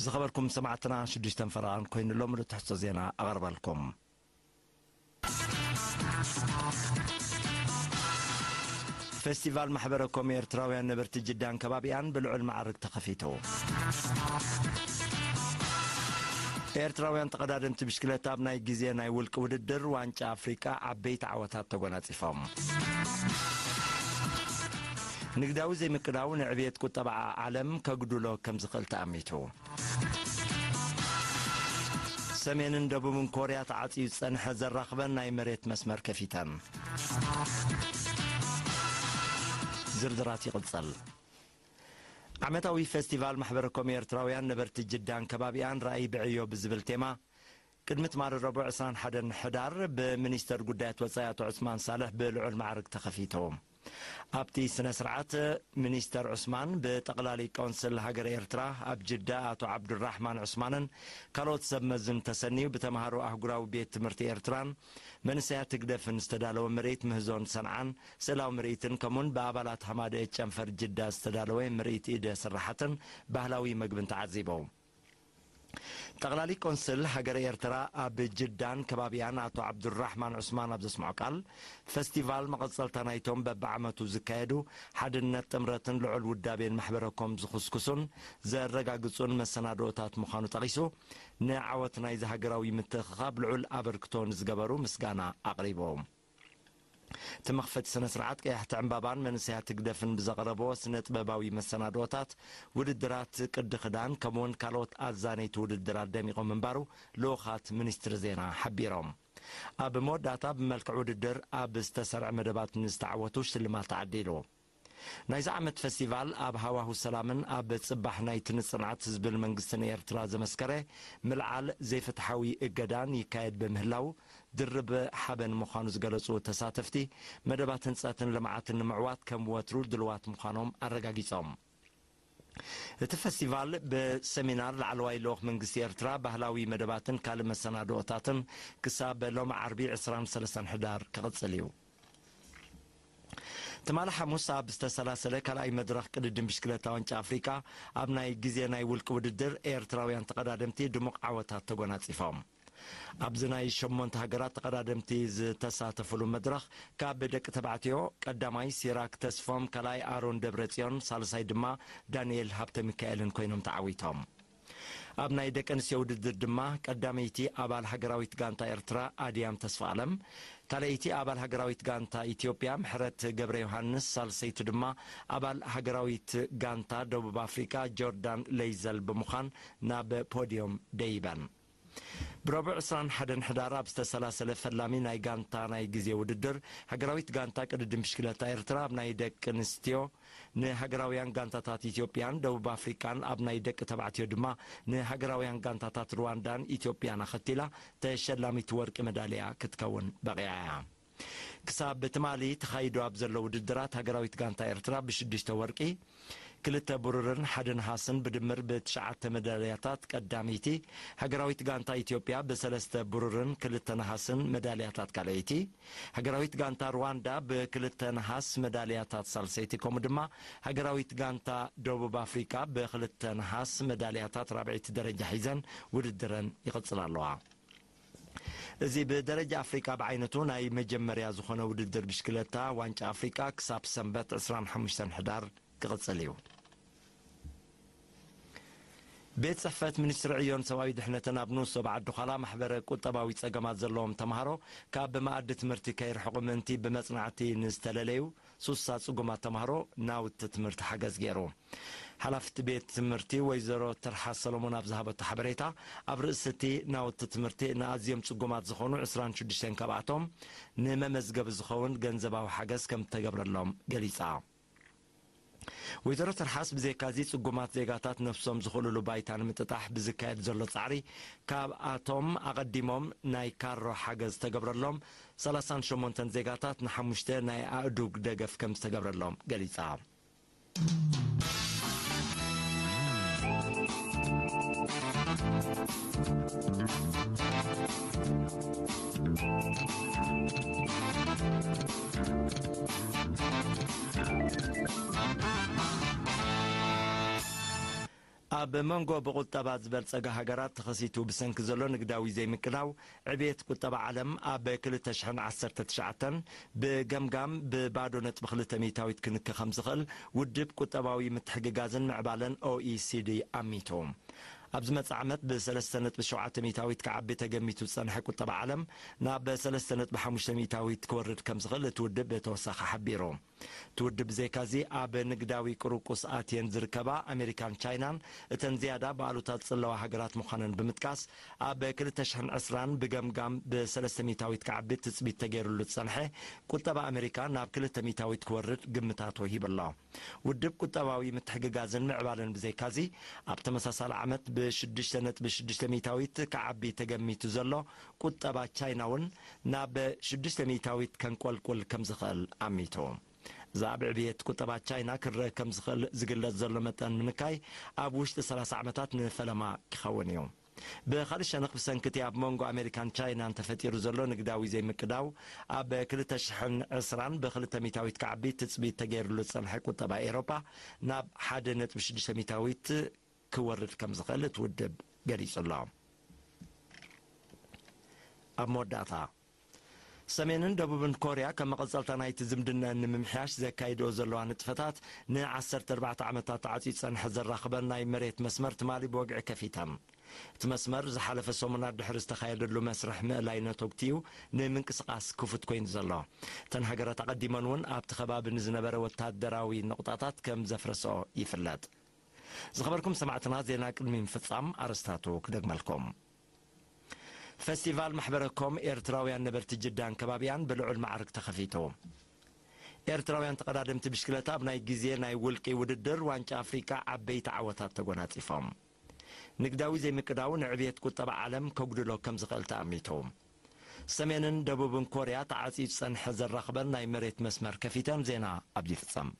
ዝኸበርኩም ሰማዕትና፣ ሽዱሽተን ፈረቓን ኮይኑ ኣሎ ምሉእ ትሕዝቶ ዜና ኣቐርበልኩም። ፌስቲቫል ማሕበረ ኮም ኤርትራውያን ነበርቲ ጅዳን ከባቢኣን ብልዑል መዓርግ ተኸፊቱ። ኤርትራውያን ተቐዳደምቲ ብሽክለታ ኣብ ናይ ግዜ ናይ ውልቂ ውድድር ዋንጫ ኣፍሪቃ ዓበይቲ ዓወታት ተጎናጺፎም። ንግዳዊ ዘይምቅዳው ንዕብየት ቁጠባ ዓለም ከጉድሎ ከም ዝኽእል ተኣሚቱ። ሰሜንን ደቡብን ኮርያ ተዓጽዩ ዝጸንሐ ዘራኽበን ናይ መሬት መስመር ከፊተን። ዝርዝራት ይቕጽል። ዓመታዊ ፌስቲቫል ማሕበረ ኮም ኤርትራውያን ነበርቲ ጅዳን ከባቢኣን ራእይ ብዕዮ ብዝብል ቴማ፣ ቅድሚ ትማሊ ረቡዕ ዕስራን ሓደን ሕዳር ብሚኒስተር ጉዳያት ወጻኢ ኣቶ ዑስማን ሳልሕ ብልዑል ማዕርግ ተኸፊቱ። ኣብቲ ስነ ስርዓት፣ ሚኒስተር ዑስማን ብጠቕላሊ ቆንስል ሃገር ኤርትራ ኣብ ጅዳ ኣቶ ዓብዱራሕማን ዑስማንን ካልኦት ሰብ መዝን ተሰንዩ፣ ብተምሃሮ ኣህጉራዊ ቤት ትምህርቲ ኤርትራን መንእሰያት ህግደፍን ዝተዳለወ ምርኢት ምህዞን ሰንዓን፣ ስእላዊ ምርኢትን ከምኡን ብኣባላት ሃማደኤ ጨንፈር ጅዳ ዝተዳለወ ምርኢት ኢደ ስራሓትን ባህላዊ መግብን ተዓዚቡ። ጠቕላሊ ቆንስል ሃገረ ኤርትራ ኣብ ጅዳን ከባቢያን ኣቶ ዓብዱራሕማን ዑስማን ኣብ ዘስምዖ ቃል፣ ፈስቲቫል መቐጸልታ ናይቶም በብዓመቱ ዝካየዱ ሓድነት፣ ጥምረትን ልዑል ውዳቤን ማሕበረ ኮም ዝኹስኩሱን ዘረጋግጹን መሰናድኦታት ምዃኑ ጠቒሱ፣ ንዓወት ናይዚ ሃገራዊ ምትእኽኻብ ልዑል ኣበርክቶ ንዝገበሩ ምስጋና ኣቕሪቡ። እቲ መኽፈቲ ስነ ስርዓት ቀያሕቲ ዕምባባን መንእሰያት ህግደፍን ብዘቕረብዎ ስነ ጥበባዊ መሰናድኦታት፣ ውድድራት ቅዲ ክዳን ከምኡውን ካልኦት ኣዛነይቲ ውድድራት ደሚቖም ምንባሩ ልኡኻት ሚኒስትሪ ዜና ሓቢሮም። ኣብ መወዳእታ ብመልክዕ ውድድር ኣብ ዝተሰርዐ መደባት ንዝተዓወቱ ሽልማት ተዓዲሉ። ናይዚ ዓመት ፈስቲቫል ኣብ ሃዋሁ ሰላምን ኣብ ጽባሕ ናይቲ ንጽንዓት ህዝብን መንግስትን ኤርትራ ዘመስከረ ምልዓል ዘይፍትሓዊ እገዳን ይካየድ ብምህላው ድርብ ሓበን ምዃኑ ዝገለጹ ተሳተፍቲ፣ መደባት ህንጸትን ልምዓትን ንምዕዋት ከም ወትሩ ድልዋት ምዃኖም ኣረጋጊጾም። እቲ ፈስቲቫል ብሰሚናር ላዕለዋይ ልኡኽ መንግስቲ ኤርትራ፣ ባህላዊ መደባትን ካልእ መሰናድኦታትን ክሳብ ሎሚ ዓርቢ ዕስራን ሰለስተን ሕዳር ክቕጽል እዩ። ትማሊ ሓሙስ ኣብ ዝተሰላሰለ ካልኣይ መድረኽ ቅድድም ብሽክለታ ዋንጫ ኣፍሪቃ፣ ኣብ ናይ ግዜ ናይ ውልቂ ውድድር ኤርትራውያን ተቐዳደምቲ ድሙቕ ዓወታት ተጎናጺፎም። ኣብዚ ናይ ሸሞንተ ሃገራት ተቐዳደምቲ ዝተሳተፉሉ መድረኽ፣ ካብ ደቂ ተባዕትዮ ቀዳማይ ሲራክ ተስፎም፣ ካልኣይ ኣሮን ደብረጽዮን፣ ሳልሳይ ድማ ዳንኤል ሃብተ ሚካኤልን ኮይኖም ተዓዊቶም። ኣብ ናይ ደቂ ኣንስትዮ ውድድር ድማ ቀዳመይቲ ኣባል ሃገራዊት ጋንታ ኤርትራ ኣድያም ተስፋኣለም፣ ካልኣይቲ ኣባል ሃገራዊት ጋንታ ኢትዮጵያ ምሕረት ገብረ ዮሃንስ፣ ሳልሰይቲ ድማ ኣባል ሃገራዊት ጋንታ ደቡብ ኣፍሪቃ ጆርዳን ለይዘል ብምዃን ናብ ፖድዮም ደይበን። ብረቡዕ ዕስራን ሓደን ሕዳር ኣብ ዝተሰላሰለ ፈላሚ ናይ ጋንታ ናይ ግዜ ውድድር፣ ሃገራዊት ጋንታ ቅድድም ብሽክለታ ኤርትራ ኣብ ናይ ደቂ ኣንስትዮ ንሃገራውያን ጋንታታት ኢትዮጵያን ደቡብ ኣፍሪቃን፣ ኣብ ናይ ደቂ ተባዕትዮ ድማ ንሃገራውያን ጋንታታት ሩዋንዳን ኢትዮጵያን ኣኸቲላ ተሸላሚት ወርቂ መዳልያ ክትከውን በቒዓ እያ። ክሳብ ትማሊ ተኻይዱ ኣብ ዘሎ ውድድራት፣ ሃገራዊት ጋንታ ኤርትራ ብሽዱሽተ ወርቂ፣ ክልተ ብሩርን ሓደ ነሃስን ብድምር ብትሽዓተ መዳልያታት ቀዳመይቲ፣ ሃገራዊት ጋንታ ኢትዮጵያ ብሰለስተ ብሩርን ክልተ ነሃስን መዳልያታት ካልኣይቲ፣ ሃገራዊት ጋንታ ሩዋንዳ ብክልተ ነሃስ መዳልያታት ሳልሰይቲ፣ ከምኡ ድማ ሃገራዊት ጋንታ ደቡብ ኣፍሪቃ ብክልተ ነሃስ መዳልያታት ራብዐይቲ ደረጃ ሒዘን ውድድረን ይቕጽላ ኣለዋ። እዚ ብደረጃ ኣፍሪቃ ብዓይነቱ ናይ መጀመርያ ዝኾነ ውድድር ብሽክለታ ዋንጫ ኣፍሪቃ ክሳብ ሰንበት ዕስራን ሓሙሽተን ሕዳር ክቕጽል እዩ። ቤት ጽሕፈት ሚኒስትሪ ዕዮን ሰብኣዊ ድሕነትን ኣብ ንኡስ ዞባ ዓዲ ዃላ ማሕበረ ቁጠባዊ ጸገማት ዘለዎም ተምሃሮ ካብ መኣዲ ትምህርቲ ከይርሕቑ ምእንቲ ብመጽናዕቲ ንዝተለለዩ ሱሳ ጽጉማት ተምሃሮ ናውቲ ትምህርቲ ሓገዝ ገይሩ። ሓላፍቲ ቤት ትምህርቲ ወይዘሮ ትርሓስ ሰሎሞን ኣብ ዝሃበቶ ሓበሬታ፣ ኣብ ርእሲ እቲ ናውቲ ትምህርቲ ንኣዝዮም ጽጉማት ዝኾኑ ዕስራን ሽዱሽተን ካብኣቶም ንመመዝገቢ ዝኸውን ገንዘባዊ ሓገዝ ከም እተገብረሎም ገሊጻ። ወይዘሮ ትርሓስ ብዘይካዚ ጽጉማት ዜጋታት ነብሶም ዝኽእሉሉ ባይታ ንምጥጣሕ ብዝካየድ ዘሎ ጻዕሪ፣ ካብኣቶም ኣቐዲሞም ናይ ካሮ ሓገዝ ዝተገብረሎም ሰላሳን ሸሞንተን ዜጋታት ንሓሙሽተ ናይ ኣእዱግ ደገፍ ከም ዝተገብረሎም ገሊጻ። ኣብ መንጎ ብቁጠባ ዝበልጸጋ ሃገራት ተኸሲቱ ብሰንኪ ዘሎ ንግዳዊ ዘይምቅዳው፣ ዕብየት ቁጠባ ዓለም ኣብ ክልተ ሽሕን ዓሰርተ ትሽዓተን ብገምጋም ብባዶ ነጥቢ ክልተ ሚእታዊት ክንክ ከም ዝኽእል ውድብ ቁጠባዊ ምትሕግጋዝን ምዕባለን ኦኢሲዲ ኣሚቱ። ኣብ ዝመጽእ ዓመት ብሰለስተ ነጥቢ ሸውዓተ ሚእታዊት ክዓቢ ተገሚቱ ዝጸንሐ ቁጠባ ዓለም ናብ ሰለስተ ነጥቢ ሓሙሽተ ሚእታዊት ክወርድ ከም ዝኽእል እቲ ውድብ ብተወሳኺ ሓቢሩ። እቲ ውድብ ብዘይካዚ ኣብ ንግዳዊ ቅሩቁስ ኣትየን ዝርከባ ኣሜሪካን ቻይናን እተን ዝያዳ ብኣሉታ ዝጽለዋ ሃገራት ምዃነን ብምጥቃስ፣ ኣብ ክልተ ሽሕን ዕስራን ብገምጋም ብሰለስተ ሚእታዊት ክዓቢ ትጽቢት ተገይሩሉ ዝጸንሐ ቁጠባ ኣሜሪካ ናብ ክልተ ሚእታዊት ክወርድ ግምታቱ ሂቡ ኣሎ። ውድብ ቁጠባዊ ምትሕግጋዝን ምዕባለን ብዘይካዚ፣ ኣብ ተመሳሳሊ ዓመት ብሽዱሽተ ነጥቢ ሽዱሽተ ሚእታዊት ክዓቢ ተገሚቱ ዘሎ ቁጠባ ቻይና እውን ናብ ሽዱሽተ ሚእታዊት ከንቆልቁል ከም ዝኽእል ኣሚቱ። እዚ ኣብ ዕብየት ቁጠባ ቻይና ክረአ ከም ዝኽእል ዝግለጽ ዘሎ መጠን ምንካይ ኣብ ውሽጢ ሰላሳ ዓመታት ንፈለማ ክኸውን እዩ። ብኻልእ ሸነኽ ብሰንኪ እቲ ኣብ መንጎ ኣሜሪካን ቻይናን ተፈጢሩ ዘሎ ንግዳዊ ዘይምቅዳው ኣብ ክልተ ሽሕን ዕስራን ብክልተ ሚእታዊት ክዓቢ ትጽቢት ተገይሩሉ ዝጸንሐ ቁጠባ ኤሮፓ ናብ ሓደ ነጥቢ ሽዱሽተ ሚእታዊት ክወርድ ከም ዝኽእል እቲ ውድብ ገሊጹ ኣሎ። ኣብ መወዳእታ፣ ሰሜንን ደቡብን ኮርያ ከም መቐጸልታ ናይቲ ዝምድናኣን ንምምሕያሽ ዘካይድኦ ዘለዋ ንጥፈታት ንዓሰርተ ኣርባዕተ ዓመታት ተዓጽዩ ዝጸንሐ ዘራኽበን ናይ መሬት መስመር ትማሊ ብወግዒ ከፊተን። እቲ መስመር ዝሓለፈ ሰሙናት ድሕሪ ዝተኻየደሉ መስርሕ ምእላይ ነተጉቲ እዩ ንምንቅስቓስ ክፉት ኮይኑ ዘሎ። እተን ሃገራት ኣቐዲመን እውን ኣብቲ ከባቢ ንዝነበረ ወታደራዊ ነቑጣታት ከም ዘፍረስኦ ይፍለጥ። ዝኸበርኩም ሰማዕትና፣ ዜና ቅድሚ ምፍጻም ኣርእስታቱ ክደግመልኩም። ፈስቲቫል ማሕበረ ኮም ኤርትራውያን ነበርቲ ጅዳን ከባቢያን ብልዑል ማዕርግ ተኸፊቱ። ኤርትራውያን ተቐዳደምቲ ብሽክለታ ኣብ ናይ ግዜ ናይ ውልቂ ውድድር ዋንጫ ኣፍሪቃ ዓበይቲ ዓወታት ተጎናጺፎም። ንግዳዊ ዘይምቅዳው ንዕብየት ቁጠባ ዓለም ከጉድሎ ከም ዝኽእል ተኣሚቱ። ሰሜንን ደቡብን ኮርያ ተዓጽዩ ዝጸንሐ ዘራኽበን ናይ መሬት መስመር ከፊተን። ዜና ኣብዚ ይፍጸም።